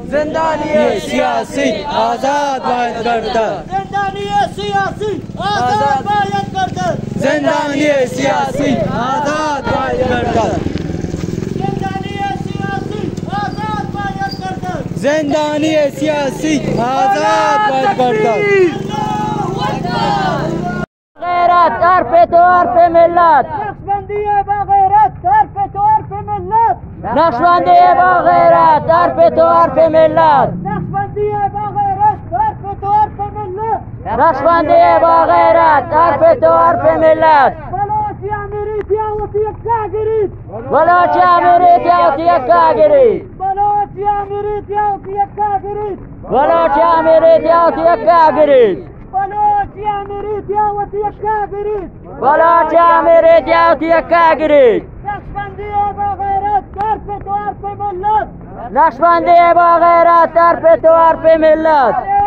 زندانی سیاسی آزاد باید گردد. زندانی سیاسی آزاد باید گردد. زندانی سیاسی آزاد باید گردد. زندانی سیاسی آزاد باید گردد. زندانی سیاسی آزاد باید گردد. غیرت، حرف تو حرف ملت. نقشبندی با غیرت، حرف تو حرف ملت. نقشبندی با غیرت، حرف تو حرف ملت. نقشبندی با غیرت، حرف تو حرف ملت. نقشبندی با غیرت، حرف تو حرف ملت. بلوچی آمیریت یا وتی یکا گریت. بلوچی آمیریت یا وتی یکا گریت. بلوچی آمیریت یا وتی یکا گریت. بلوچی آمیریت یا وتی یکا گریت. بلوچی آمیریت یا وتی یکا گریت. بلوچی آمیریت یا وتی یکا گریت. نقشبندی با غیرت، حرف تو حرف ملت. نقشبندی با غیرت، حرف تو حرف ملت.